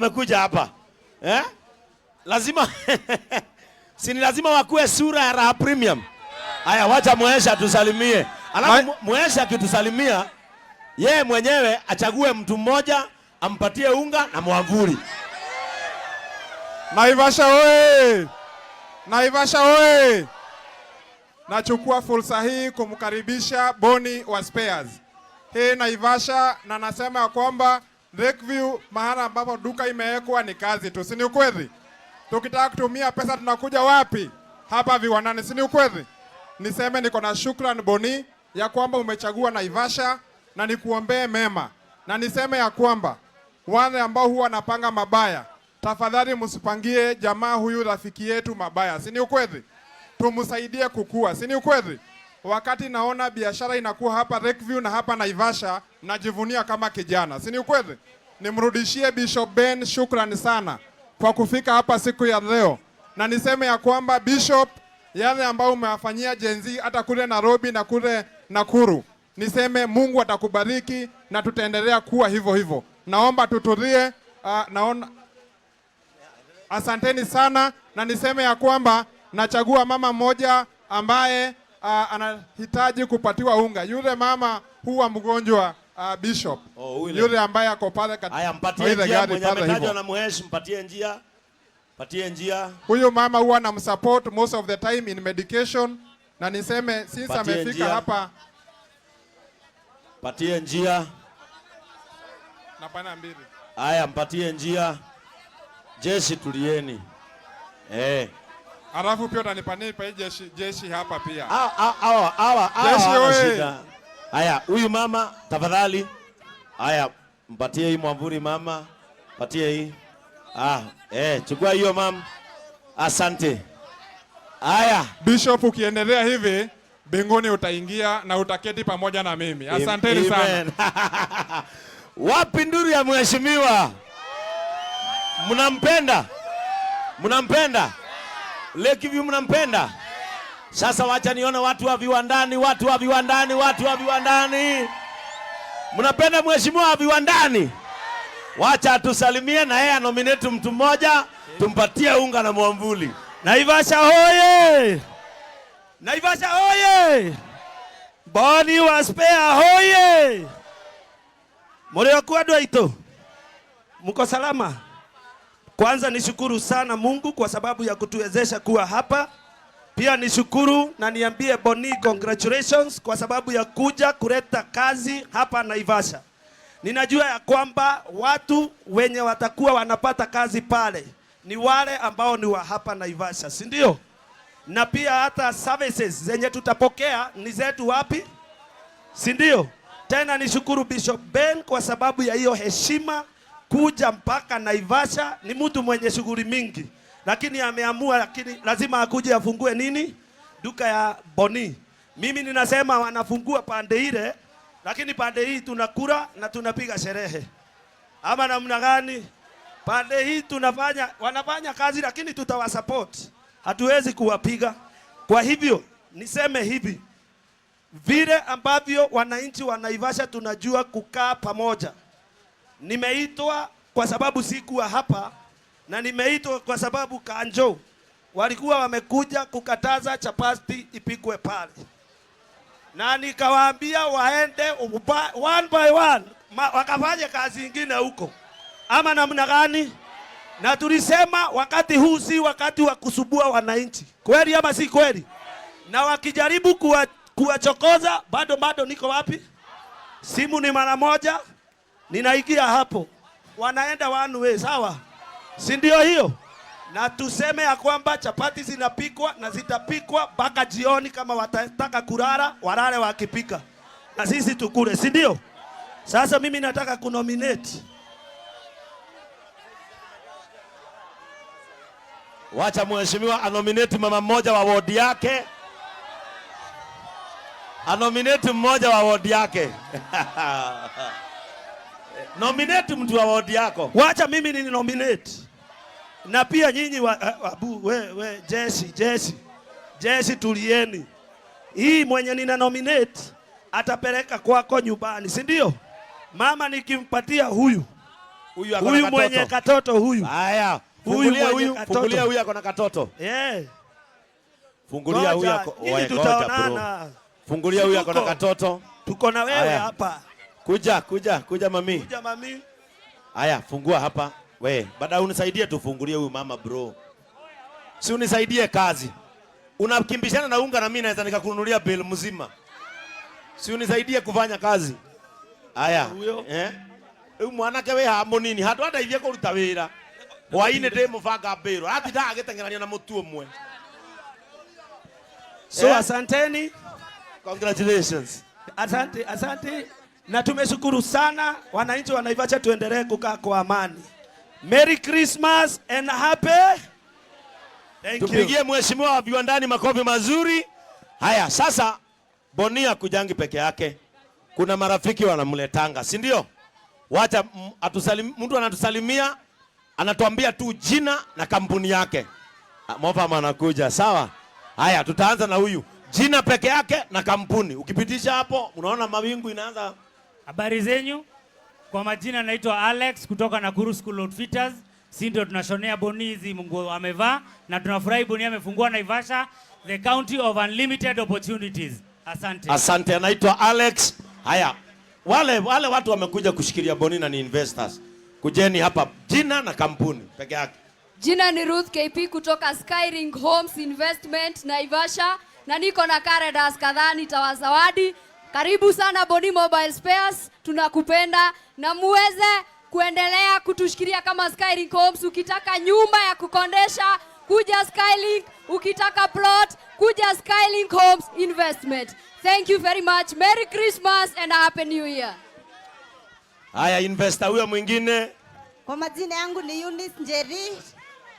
Wamekuja hapa, eh? Lazima si ni lazima wakuwe sura ya Raha Premium. Haya, wacha Mhesh atusalimie, alafu Mhesh akitusalimia yeye mwenyewe achague mtu mmoja ampatie unga na mwavuli. Naivasha oye! Naivasha oye! Nachukua fursa hii kumkaribisha Boni wa Spares hii Naivasha, na nasema ya kwamba Lakeview, mahala ambapo duka imewekwa ni kazi tu, si ni ukweli? Tukitaka kutumia pesa tunakuja wapi? Hapa viwandani, si ni ukweli? Niseme niko na shukran Boni ya kwamba umechagua Naivasha na nikuombee mema, na niseme ya kwamba wale ambao huwa wanapanga mabaya, tafadhali msipangie jamaa huyu rafiki yetu mabaya, si ni ukweli? Tumsaidie kukua, si ni ukweli? Wakati naona biashara inakuwa hapa Lakeview na hapa Naivasha, najivunia kama kijana, si ni ukweli? Nimrudishie Bishop Ben shukrani sana kwa kufika hapa siku ya leo, na niseme ya kwamba Bishop, yale ambayo umewafanyia Gen Z hata kule Nairobi na kule Nakuru, niseme Mungu atakubariki na tutaendelea kuwa hivyo hivyo. Naomba tutulie. Naona asanteni sana, na niseme ya kwamba nachagua mama mmoja ambaye anahitaji kupatiwa unga. Yule mama huwa mgonjwa, Bishop. Oh, yule. Yule ambaye ako pale Haya, kwa mpatie ile njia gari mwenye pale ametajwa hivyo. na Mhesh, mpatie njia, patie njia. Huyu mama huwa namsupport most of the time in medication, na niseme since Patie amefika njia. hapa Patie njia. Na pana mbili. Haya, mpatie njia. Jeshi, tulieni. Eh. Alafu pia utanipanipa hii jeshi, jeshi hapa pia. Hawa hawa hawa hawa Jeshi hawana oye! shida. Haya, huyu mama tafadhali. Haya, mpatie hii mwavuli mama. Patie hii. Ah, chukua hiyo mam. Asante. Haya. Bishop, ukiendelea hivi mbinguni utaingia na utaketi pamoja na mimi. Asanteni sana. Amen. Wapi nduru ya mheshimiwa? Mnampenda? Mnampenda? Lakeview mnampenda? Sasa wacha nione watu wa viwandani, watu wa viwandani, watu wa viwandani. Mnapenda mheshimiwa wa viwandani? Wacha atusalimie na yeye anominate mtu mmoja tumpatie unga na mwamvuli. Naivasha hoye! Naivasha hoye! Boni wa Spare hoye! Mliokuwa andũ aitũ, mko salama? Kwanza nishukuru sana Mungu kwa sababu ya kutuwezesha kuwa hapa. Pia nishukuru na niambie Boni congratulations kwa sababu ya kuja kuleta kazi hapa Naivasha. Ninajua ya kwamba watu wenye watakuwa wanapata kazi pale ni wale ambao ni wa hapa Naivasha, si ndio? Na pia hata services zenye tutapokea ni zetu wapi? Si ndio? Tena nishukuru Bishop Ben kwa sababu ya hiyo heshima kuja mpaka Naivasha. Ni mtu mwenye shughuli mingi, lakini ameamua, lakini lazima akuje afungue nini, duka ya Boni. Mimi ninasema wanafungua pande ile, lakini pande hii tunakula na tunapiga sherehe, ama namna gani? Pande hii tunafanya, wanafanya kazi, lakini tutawasupport, hatuwezi kuwapiga. Kwa hivyo niseme hivi, vile ambavyo wananchi wa Naivasha tunajua kukaa pamoja. Nimeitwa kwa sababu sikuwa hapa na nimeitwa kwa sababu Kanjo walikuwa wamekuja kukataza chapati ipikwe pale, na nikawaambia waende one by one wakafanye kazi ingine huko, ama namna gani? Na tulisema wakati huu si wakati wa kusubua wananchi, kweli ama si kweli? Na wakijaribu kuwachokoza, bado bado niko wapi? Simu ni mara moja, ninaingia hapo, wanaenda one way, sawa, si ndio hiyo? Na tuseme ya kwamba chapati zinapikwa na zitapikwa mpaka jioni, kama watataka kulala walale wakipika, na sisi tukule, si ndio? Sasa mimi nataka kunominate. Wacha mheshimiwa anominate mama mmoja wa wodi yake. Anominate mmoja wa wodi yake. Nominate mtu wa wodi yako. Wacha mimi ni nominate. Na pia nyinyi wa, abu, we, jeshi, jeshi. Jeshi tulieni. Hii mwenye nina nominate atapeleka kwako nyumbani, si ndio? Mama nikimpatia huyu, Huyu ako na Huyu katoto. Mwenye katoto huyu. Haya, Huyu fungulia mwenye huyu, katoto. Fungulia huyu ako na katoto. Fungulia huyu Ngoja, ako. nyinyi Oe, ngoja bro. tutaonana. Fungulia huyu ako na Tuko. Katoto. Tuko na wewe Haya. hapa. Kuja, kuja, kuja mami. Kuja mami. Haya, fungua hapa. We, baada unisaidie tufungulie huyu mama bro. Si unisaidie kazi. Unakimbishana na unga na mimi naweza nikakununulia bill mzima. Si unisaidie kufanya kazi. Haya. Huyo. Eh? Rĩu mwanake wĩ haha mũnini handũ andeithie kũruta wĩra hwainĩ ndĩ mũbanga mbĩrũ atindaga agĩteng'erania na mũtu ũmwe. So Eh? asanteni. Congratulations. Asante, asante. Na tumeshukuru sana wananchi wa Naivasha, tuendelee kukaa kwa amani. Merry Christmas and happy. Thank you. Tupigie mheshimiwa wa viwandani makofi mazuri. Haya, sasa Bonia kujangi peke yake, kuna marafiki wanamletanga, si ndio? Wacha mtu anatusalimia, anatuambia tu jina na kampuni yake. Ah, Mopam anakuja, sawa? Haya, tutaanza na huyu, jina peke yake na kampuni. Ukipitisha hapo, unaona mawingu inaanza. Habari zenyu, kwa majina naitwa Alex kutoka Nakuru School of Fitters. Si ndio tunashonea Boni hizi nguo amevaa, na tunafurahi Boni amefungua Naivasha, the county of unlimited opportunities. Asante. Asante, anaitwa Alex. Haya, wale watu wamekuja kushikilia Boni na ni investors. Kujeni hapa, jina na kampuni peke yake. Jina ni Ruth KP kutoka Skyring Homes Investment Naivasha, na niko na karedas kadhaa nitawazawadi. Karibu sana Boni Mobile Spares, tunakupenda na muweze kuendelea kutushikilia kama Skyring Homes. Ukitaka nyumba ya kukondesha kuja Skylink, ukitaka plot kuja Skylink Homes Investment. Thank you very much. Merry Christmas and a Happy New Year. Haya, investor huyo mwingine. Kwa majina yangu ni Eunice Njeri,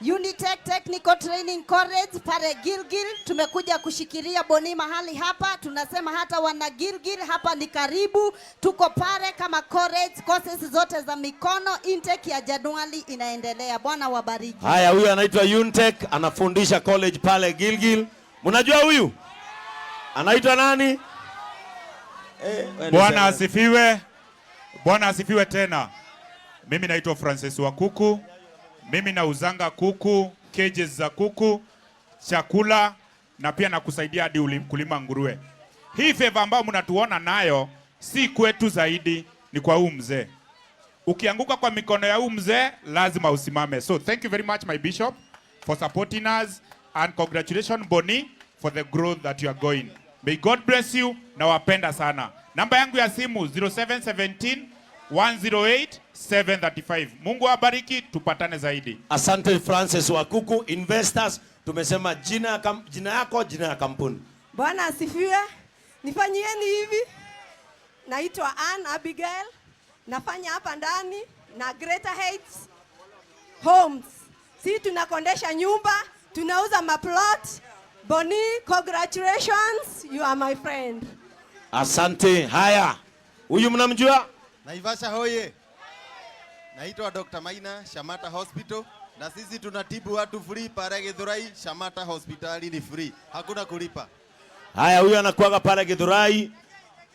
Unitech Technical Training College pale Gilgil. Tumekuja kushikilia Boni mahali hapa. Tunasema hata wana Gilgil hapa ni karibu, tuko pale kama college, courses zote za mikono. Intake ya Januari inaendelea. Bwana wabariki. Haya, huyu anaitwa Untech, anafundisha college pale Gilgil. Mnajua huyu anaitwa nani? Wewe Bwana niseme. Asifiwe. Bwana asifiwe tena. Mimi naitwa Francis Wakuku. Mimi nauzanga kuku, cages za kuku, chakula na pia nakusaidia hadi kulima nguruwe. Hii favor ambayo mnatuona nayo si kwetu zaidi, ni kwa huu mzee. Ukianguka kwa mikono ya huu mzee lazima usimame. So thank you very much, my bishop, for supporting us, and congratulations, Boni, for the growth that you are going. May God bless you. Nawapenda sana. Namba yangu ya simu 0717 108 735. Mungu awabariki, tupatane zaidi. Asante Francis Wakuku, investors. Tumesema jina yako, jina ya kampuni. Bwana asifiwe. Nifanyieni hivi. Naitwa Ann Abigail. Nafanya hapa ndani na Greater Heights Homes. Si tunakondesha nyumba, tunauza maplot. Boni, congratulations, you are my friend. Asante. Haya, huyu mnamjua? Naivasha hoye. Naitwa Dr. Maina, Shamata Hospital, na sisi tunatibu watu free pale Githurai. Shamata Hospitali ni free, hakuna kulipa. Haya, huyu anakuaga pale Githurai,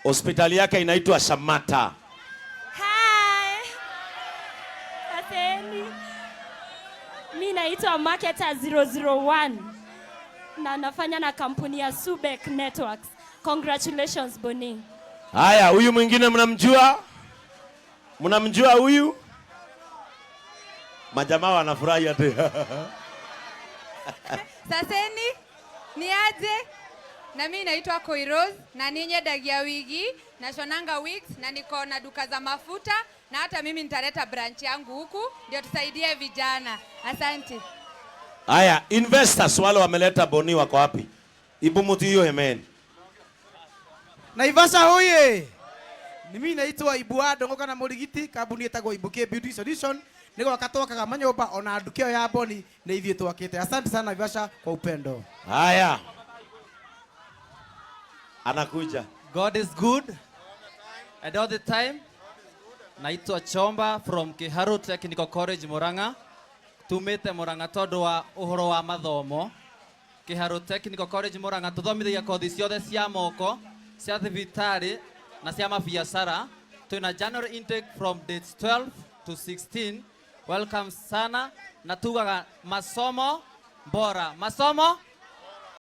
hospitali yake inaitwa Shamata. Hi. Aseni. Mi naitwa Marketer 001 na nafanya na kampuni ya Subek Networks. Congratulations, Boni. Haya, huyu mwingine mnamjua? Mnamjua huyu? Majamaa wanafurahi ati. Saseni, ni aje? Na mimi naitwa Koiros na ninyendagia wigi, nashonanga wigs na niko na duka za mafuta, na hata mimi nitaleta branch yangu huku ndio tusaidie vijana. Asante. Haya, investors wale wameleta Boni wako wapi? Ibu mtu hiyo hemeni. Naivasha hoye. Ni mimi naitwa Ibua Ndongo na Murigiti, kambuni etagwo Ibuke Beauty Solution. Nĩ gwaka twakaga manyũmba ona nduka ĩyo ya Boni nĩ ithuĩ twakĩte. Asante sana Naivasha kwa upendo. Haya. Anakuja. God is good and all the time. Naitwa Chomba from Kiharu Technical College Murang'a. Tumite Murang'a tondu wa uhoro wa mathomo. Kiharu Technical College Murang'a tuthomithagia kothi ciothe cia moko, cia thibitari na cia mabiacara. Twina January intake from dates 12 to 16. Welcome sana na tugaga masomo bora. Masomo.